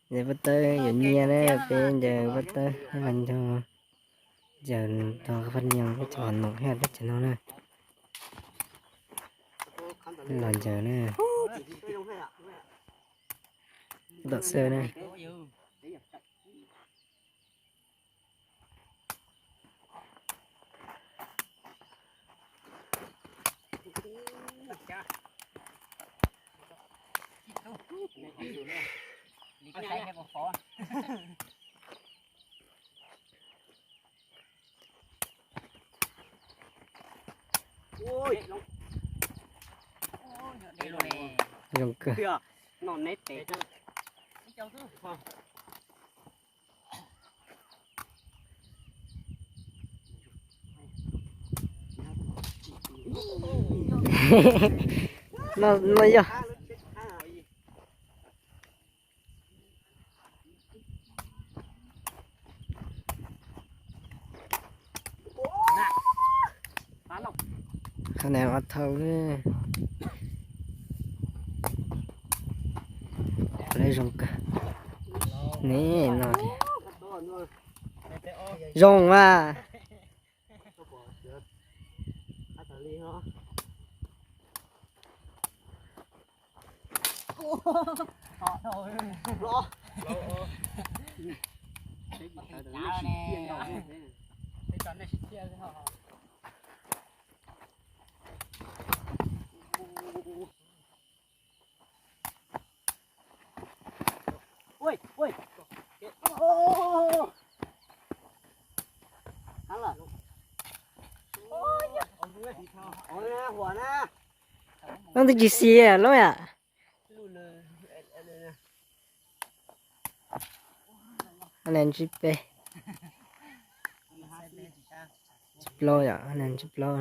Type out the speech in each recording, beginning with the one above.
Ncaws pob tawb yuav nyiaj na, peb ncaws pob tawb los ncaws, ncaws tog pob nyiaj peb cov nom thiab peb cov no na. Los ncaws na. Tom xwb na. Zoo kawg. No, no yog. Qhov no ua thau ne. Lawv zoo kawg. Ne no tiag. Zoo mas. Leej twg tsis xis lub yam. Ntsis peb, ntsis plaub yom, ntsis plaub.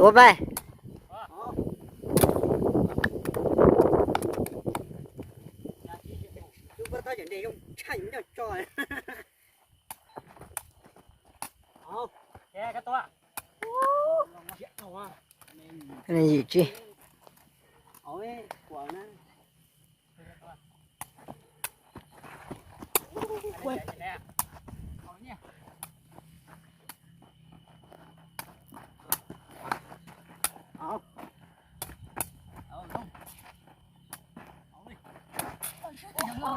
Tuav pais. Yim tsi.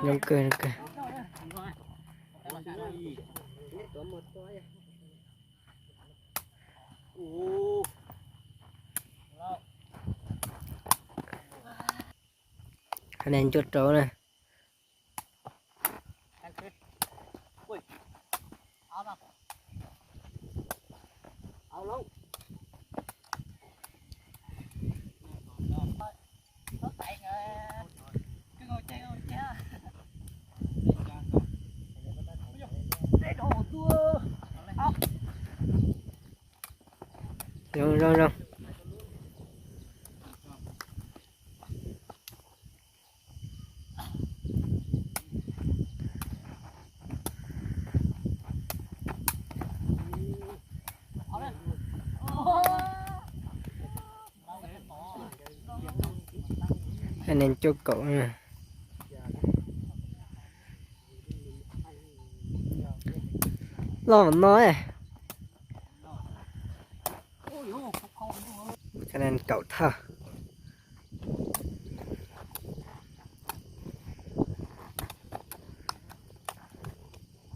Zoo kawg, zoo kawg. Qhov no cuaj rau na. Zoo, zoo, zoo. Hai nees cuaj kaum. Loj no. Hai nees kaum thawj.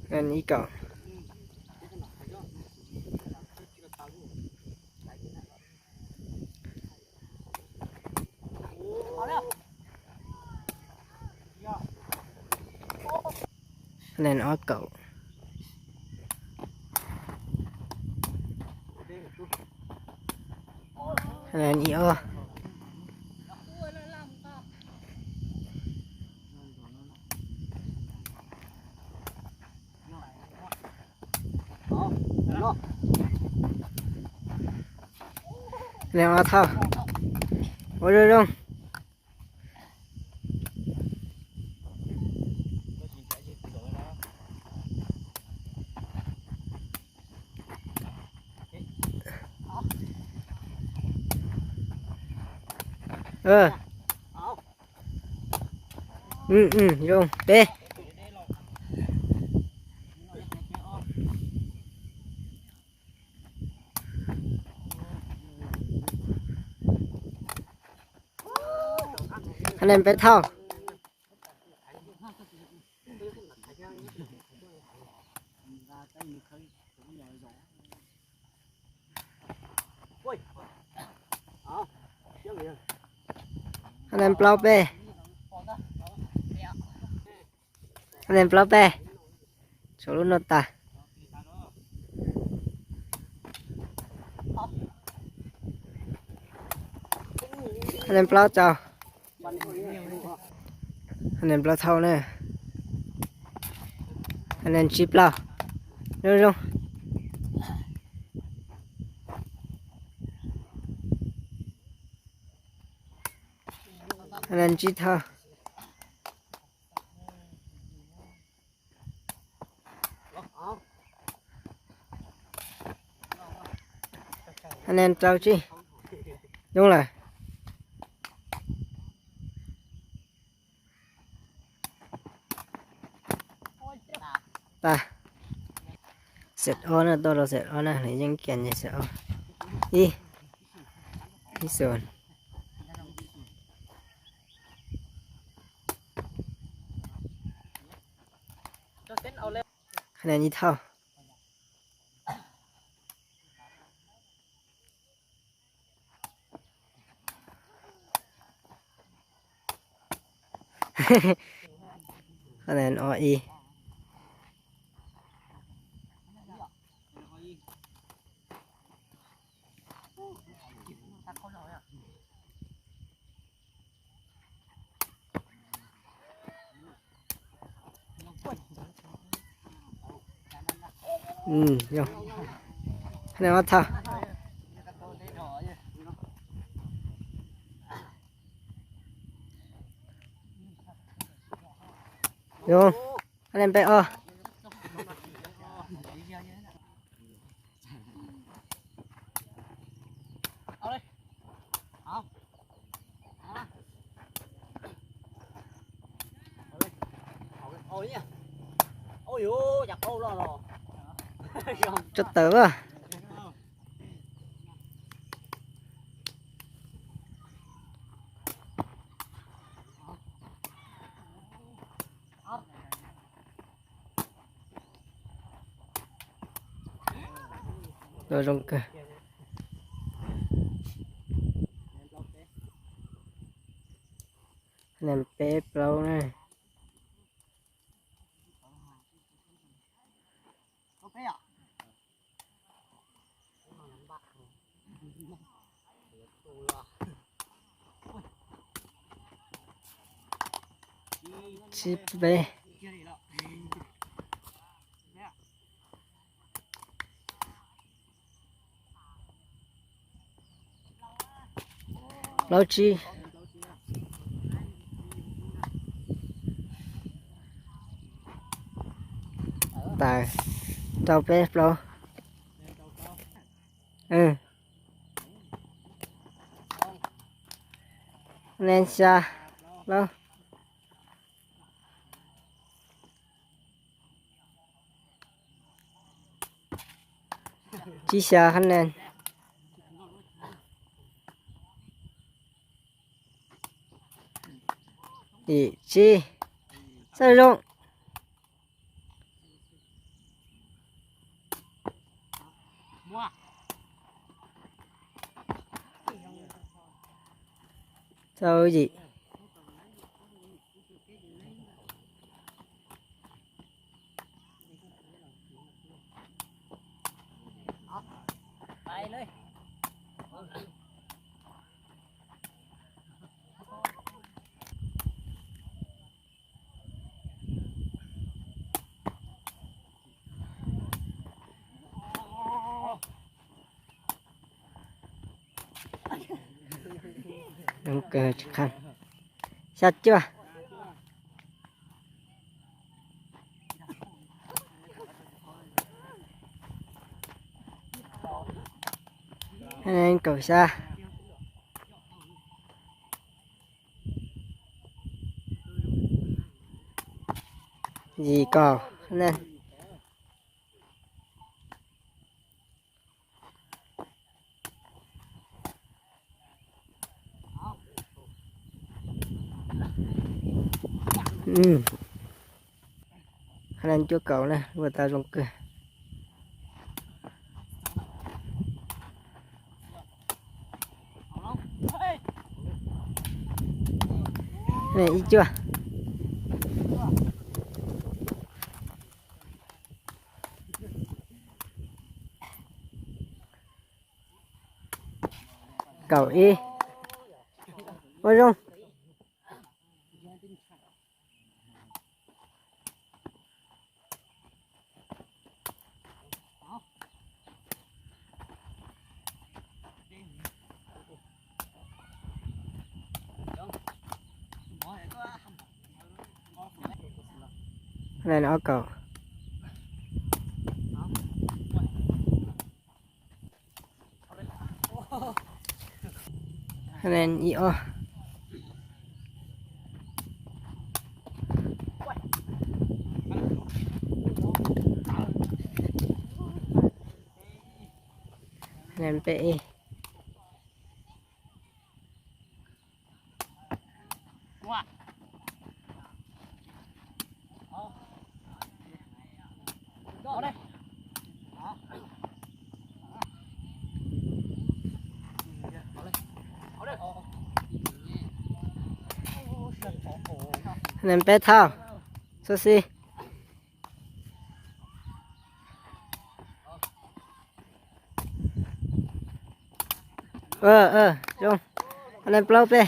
Hai nees ib kaum. Hai nees ob kaum. Hai nees ib ob. Neb ob thauj. Ua zoo zoo. Zoo peb. Hab nees peb thauj. Hab nees plaub peb. Hab nees plaub peb. Tshuav lub no tas. Hab nees plaub tsau. Hab nees plaub thauj na. Hab nees tsib plaub. Zoo zoo. Hab nees tsib thauj. Hab nees rau tsib. Zoo lawm. Tas. Xeet ob na, tuaj rau xeet ob na, lawv yeej kiag xeet ob. Ib, ib xus. Hab nees ib thauj. Hab nees ob ib. Hab nees ob thauj. Zoo, hab nees peb ob. Tso tawm a. Zoo kawg. Nees peb plaub na. Tsib peb. Plaub tsib. Tas, rau peb plaub. Nees xya plaub. Tsib xya hab nees. Yim tsib. Txawj zoo. Txawj yim. Zoo kawg tsis qhab. Xya cuaj. Kaum xya. Yim kaum. Qhab len cuaj kaum na, ua tau zoo kawg. Ib cuaj. Kaum ib. Ua zoo. Len ob kaum. Len ib ob. Len peb ib. Len peb thauj. Xub xib. Zoo. Len plaub peb.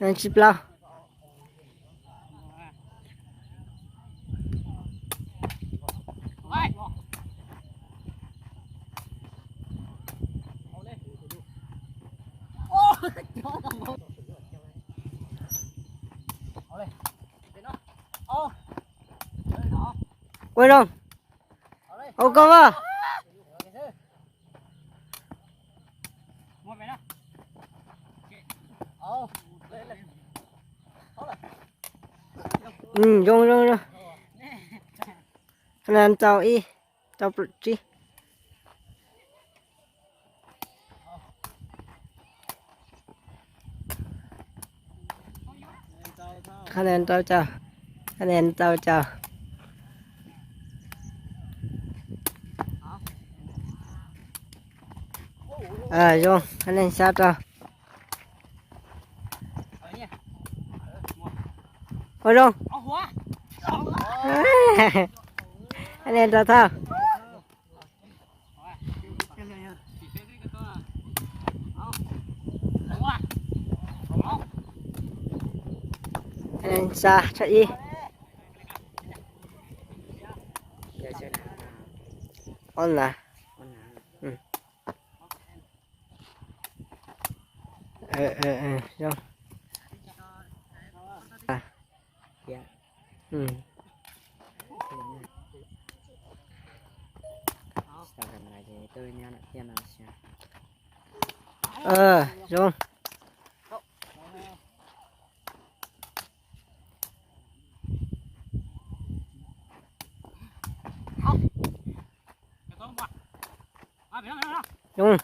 Len tsib plaub. Ua zoo. Ua koj as. Zoo zoo zoo. Qhab len rau ib, rau tsib. Qhab len rau caug. Qhab len rau caug. Zoo, qhab len xya rau. Ua zoo. Qhab len rau thauj. Qhab len xya rau ib. Ob na. Zoo. Zoo. Zoo.